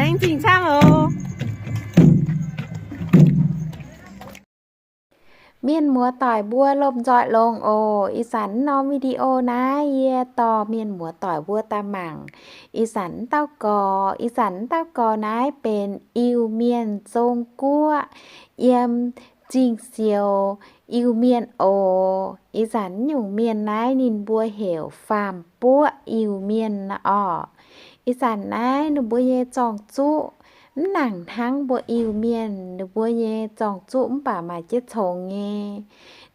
Laengz zingh camv oc. Mienh muoz-doic mbuo lomh nzoih longx oc. Ih zanc norm video naaiv yie dorh mienh muoz-doic mbuo daaih mangc. Ih zanc wuov dauh gorx, ih zanc wuov dauh gorx naaiv benx Iu-Mienh Zong Guoqv yiem Ging-Siou Iu-Mienh oc. Ih zanc nyungc mienh naaiv ninh mbuo heuc Faam-Buoqv Iu-Mienh orqc. Ih zanc naaiv ninh mbuo nyei zorng-zuqv mv nangc hnangv mbuo Iu-Mienh ninh mbuo nyei zorng-zuqv mv baac maaih jiex congx nyei.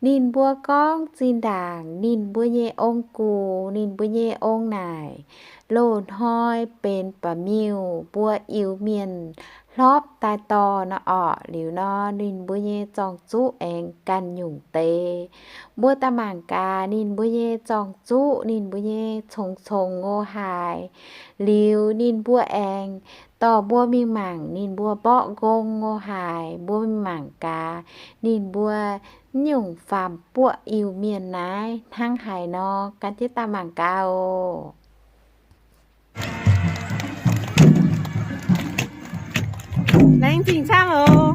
Ninh mbuo gorngv zinh ndaangc ninh mbuo nyei ong-gux, ninh mbuo nyei ong-naaic, loz-hnoi benx ba'miuh mbuo Iu-Mienh hlopv daaih dorh nor orqc. Liuz nor ninh mbuo nyei zorng-zuqv aengx ganh nyungc deix. Mbuo daaih mangc gaax ninh mbuo nyei zorng-zuqv, ninh mbuo nyei congx-congx ngo haaix. Liuz ninh mbuo aengx dorh mbuo mingh mangc ninh mbuo mborqv nqong ngo haaix. Mbuo mingh mangc gaax ninh mbuo nyungc Faam-Buoqv Iu-Mienh naaiv hnangv haaix nor. Gan jienv daaih mangc gaax oc. Laengz zingh camv oc.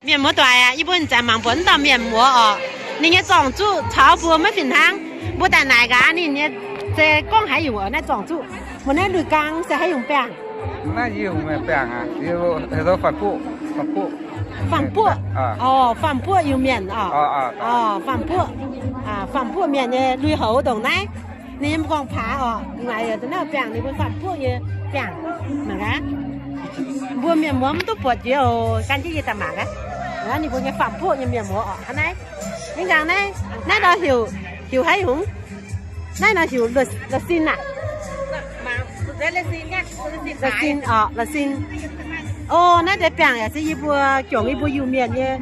Mienh muoz-doic aac, yie mbuo zanc mangc buatc wuov dauh mienh muoz orqc. Ninh nyei zorng-zuqc caux mbuo maiv fih hnangv. Mbuo daaih naaic gaax ninh nyei, se gorngv haaix nyungc oc, naaiv zorng-zuqc. Mbuo naaiv lui-gaang se haaix nyungc biangh? Faam-Buoqv. Orqc, Faam-Buoqv Iu-Mienh orqc. Faam-Buoqv, Faam-Buoqv mienh nyei lui-houx ndongc naaiv. Ninh nyei m'nqorngv-paax orqc, naaic yaac naaiv biangh ninh mbuo Faam-Buoqv nyei biangh. Mangc gaax, mbuo mienh muoz mv duqv buatc jiex oc. Gan jienv yie daaih mangc gaax. Ninh mbuo nyei Faam-Buoqv nyei mienh muoz orqc, hnangv naaiv. Mv gaengh naaiv, naaiv nor heuc, heuc haaix nyungc? Naaiv nor heuc la'sin aac? La'sin orqc, la'sin. O, naaiv deix biangh yaac se yie mbuo jomc yie mbuo Iu-Mienh nyei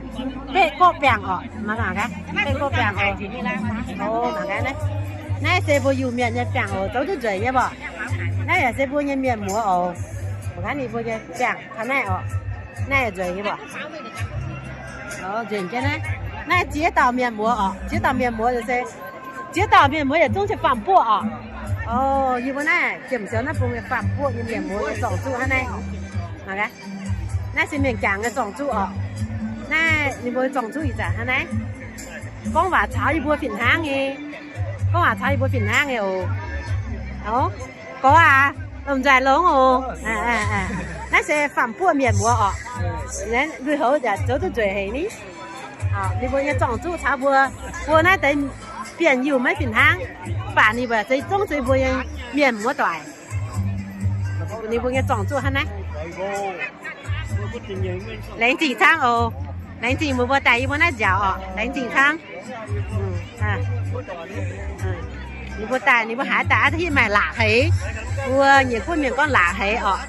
beqv gorqv biangh orqc. Mangc gaax, beqv gorqv biangh oc. O, mangc gaax naaiv. Naaiv se mbuo Iu-Mienh nyei biangh oc, zoux duqv nzueic nyei mborqc. Naaiv yaac se mbuo nyei mienh muoz oc. Mangc gaax ninh mbuo nyei biangh taux naaiv orqc. Naaiv yaac nzueic nyei mborqc. O, nzueic jienv naaiv. Naaiv ziex dauh mienh muoz orqc. Ziex dauh mienh muoz se, ziex dauh mienh muoz yaac zungv se Faam-Buoqv orqc. O, yie mbuo naaiv Jiem Siou naaiv bung nyei Faam-Buoqv nyei mienh muoz nyei zorng-zuqv hnangv naaiv. Mangc gaax, naaiv se mienh jangc nyei zorng-zuqv orqc. Naaiv ninh mbuo zorng-zuqv ih zanc hnangv naaiv. Gorngv waac caux yie mbuo fih hnangv nyei. Gorngv waac caux yie mbuo fih hnangv nyei oc. O, gorx aac, lomh nzoih longx oc. Naaiv se Faam-Buoqv mienh muoz orqc. Lui-houx yaac zoux duqv nzueic haic ni. Ninh mbuo nyei zorng-zuqv caux mbuo, mbuo naaiv deix Bienh Iu-Mienh maiv fih hnangv, mv baac ninh mbuo se zungv se mbuo nyei mienh muoz-doic. Ninh mbuo nyei zorng-zuqv hnangv naaiv. Laengz zingh camv oc. Laengz zingh meih mbuo daaih yie mbuo naaiv nziaauc orqc. Laengz zingh camv. Ninh mbuo daaih, ninh mbuo haiz daaih aqv, hitv maaih laqc heix. Mbuo nyei kuv mienh gorngv laqc heix orqc.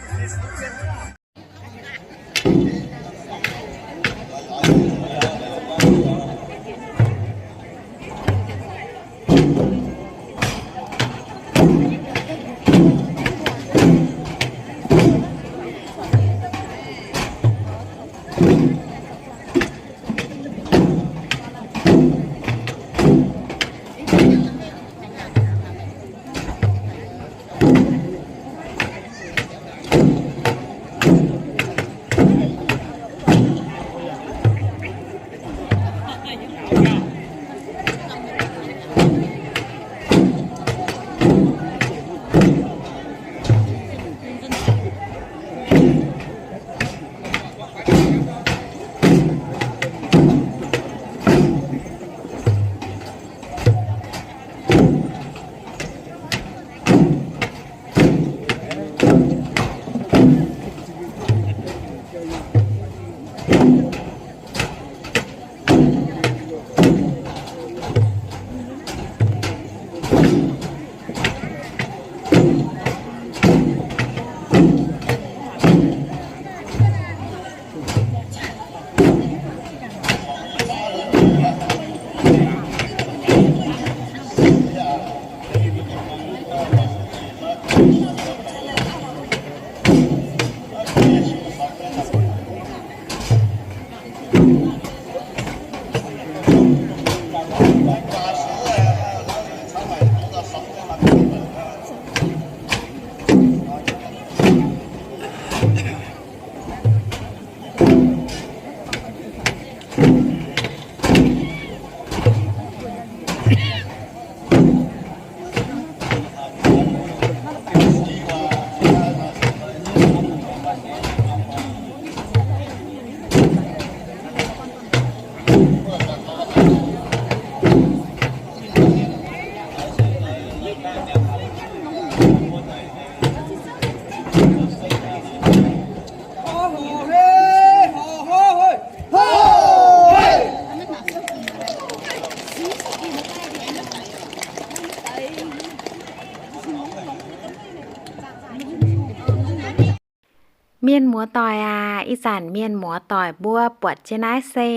Mienh muoz-doic aac, ih zanc mienh muoz-doic mbuo buatc jienv naaiv se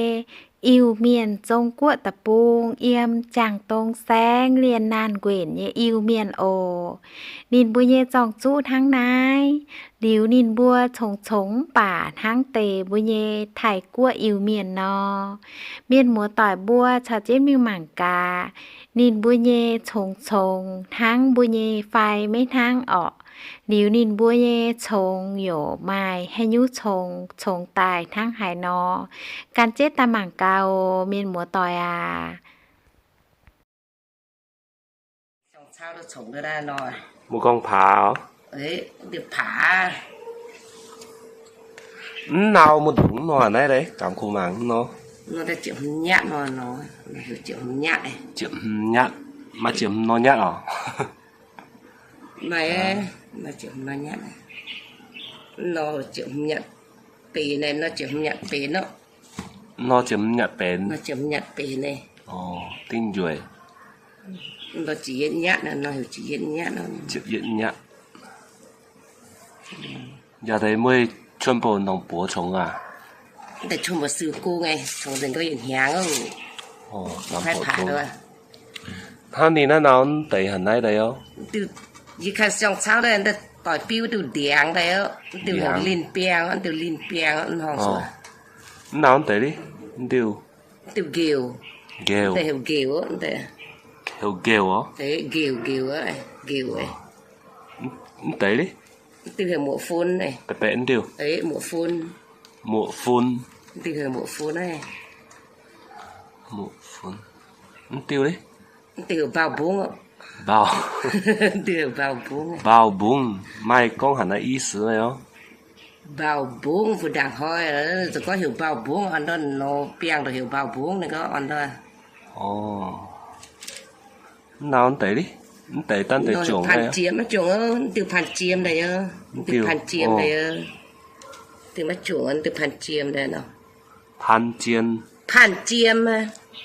Iu-Mienh, Zong Guoqv deic-bung, yiem Jangx-Dong Saengv, Lienh Naanh Nquenc nyei Iu-Mienh oc. Ninh mbuo nyei zorng-zuqv hnangv naaiv. Liuz ninh mbuo congx-congx mv baac hnangv deix mbuo nyei Taiv-Guoqv Iu-Mienh nor. Mienh muoz-doic mbuo caux jienv mingh mangc gaax, ninh mbuo nyei congx-congx hnangv mbuo nyei fai maiv hnangv orqc. Liuz ninh mbuo nyei congx yaac maaih haaix nyungc congx, congx daaih hnangv haaix nor. Gan jienv daaih mangc gaax oc, mienh muoz-doic aac. Mv gorngv paax, mv nau mbuo ndongc nor naaiv deix, gamh kungx mangc nor. Ziepc hmz nyatv, maaih ziepc hmz nor nyatv oc. Maaih, maaih ziepc hmz nor nyatv. Nor ziepc hmz nyatv benx, nor ziepc hmz nyatv benx oc. Nor ziepc hmz nyatv benx. Nor ziepc hmz nyatv benx naaiv. Dingh njueic. Nor ziepc yietv nyatv, nor heuc ziepc yietv nyatv. Ziepc yietv nyatv. Yaac deix mueiz cuon bouc ndongc buoz congx aac? Deix cuon bouc siu gong, congx nzengc gorngv yietc hnyangx oc. Hnangv ninh naaiv nau mv deix haaix naaiv deix oc. Yie kang siang cauv daaih, doic biu diuh ndiangx daaih oc. Diuh heuc linh biang, diuh linh biang, hnangv nau mv deix li, diuh, diuh nqeuc, nqeuc, heuc nqeuc, heuc nqeuc oc. Nqeuc, nqeuc, nqeuc. Mv deix li. Diuh heuc muoqc fun, baeqc baeqc diuh. Muoqc fun. Muoqc fun. Diuh heuc muoqc fun, muoqc fun. Mv diuh li. Diuh heuc mbauh mbungv. Mbauh, diuh heuc mbauh mbungv. Mbauh mbungv, maaih gorngv haaix naaiv i si oc. Mbauh mbungv, mbuo ndaangc hnoi zuqc gorngv heuc mbauh mbungv, orn ndorn nor biangh daaih heuc mbauh mbungv, ninh gorngv orn ndorn. Mv nau mv deix li, mv deix dangv deix juangc, pan jiem maiv juangc, diuh pan jiem daaih, diuh pan jiem daaih, diuh maiv juangc, diuh pan jiem daaih nor. Pan jiem. Pan jiem,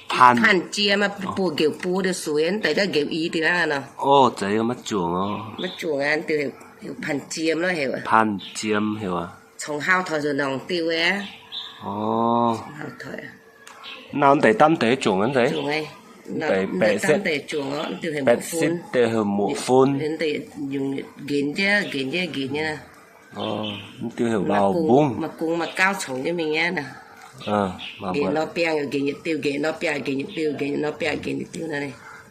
pan jiem, buoz nqeuc buoz diuh suix, mv deix daaih nqeuc i diuh aqv nor. Ov, zeiz maiv juangc oc. Maiv juangc aqv, diuh heuc pan jiem nor heuc. Pan jiem heuc aqv. Congx hauv taux nzuonx norngc diuh aqv. Ov. Nau mv deix dangv deix juangc, mv deix, mv deix baeqc sitv, baeqc sitv deix heuc muoqc fun. Nqenx jienv, nqenx jienv, nqenx jienv. Mv diuh heuc mbauh mbungv. Maaih gong maaih gauv congx jienv mingh aqv. Nqenx nor biangh nqenx yietc diuh, nqenx nor biangh nqenx yietc diuh, nqenx nor biangh nqenx yietc diuh nor.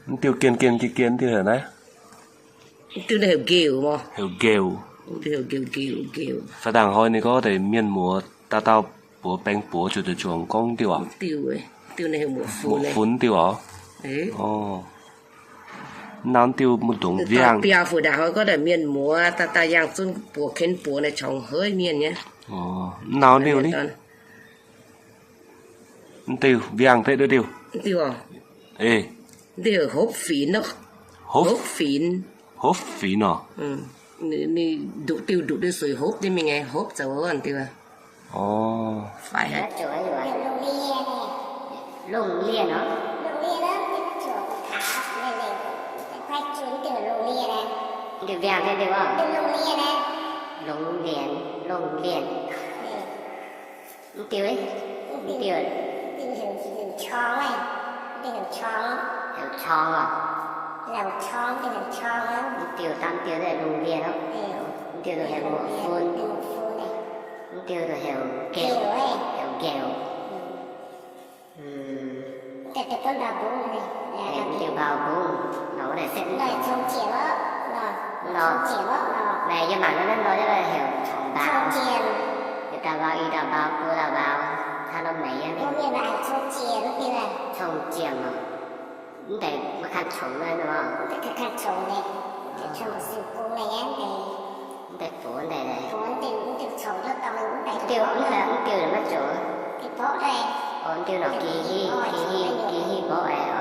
Mv diuh gien gien gien gien diuh heuc naaiv. Diuh naaiv heuc nqeuc mor. Heuc nqeuc. Diuh heuc nqeuc, nqeuc, nqeuc. Fai ndaangc hnoi ninh gorngv deix mienh muoz dauh dauh buoz baeng buoz zuqc deix juangc gorngv diuh aqv. Diuh, diuh naaiv heuc muoqc fun, muoqc fun diuh oc. Ov. Nau diuh maiv dungx mbiangh. Biauv fu ndaangc hnoi gorngv deix mienh muoz dauh dauh yangh zunv buoz ken buoz naaiv congx heuc mienh nyei. Nau diuh ni. Mv diuh mbiangh deix diuh. Diuh oc. Eix. Diuh hopv finx oc. Hopv finx. Hopv finx oc. Ninh nduqc diuh nduqc diuh suix hopv jienv mingh nyei, hopv zoux wuov diuh. Ov. Lungh lienh oc. Diuh mbiangh deix diuh oc. Lungh lienh, lungh lienh. Mv diuh, mv diuh. Heuc corng oc. Mv diuh, dangh diuh lungh lienh oc. Mv diuh heuc muoqc fun. Mv diuh heuc nqeuc, heuc nqeuc. Mv diuh mbauh mbungv, nor wuov deix setv. Mv, yie mangc naaiv nor heuc corng mbauh. Yietc dauh mbauh, i dauh mbauh, buo dauh mbauh, hnangv nor meix yiem. Cong jiem oc. Mv deix maiv kanh congx naaiv nor. Mv deix kanh congx naaiv, mv deix congx siu-gong naaiv, mv deix, mv deix box mv deix, mv diuh, mv diuh congx, mv diuh, mv diuh maiv zoux. Mv diuh nor, gih hingh, gih hingh, gih hingh mborqv aqv.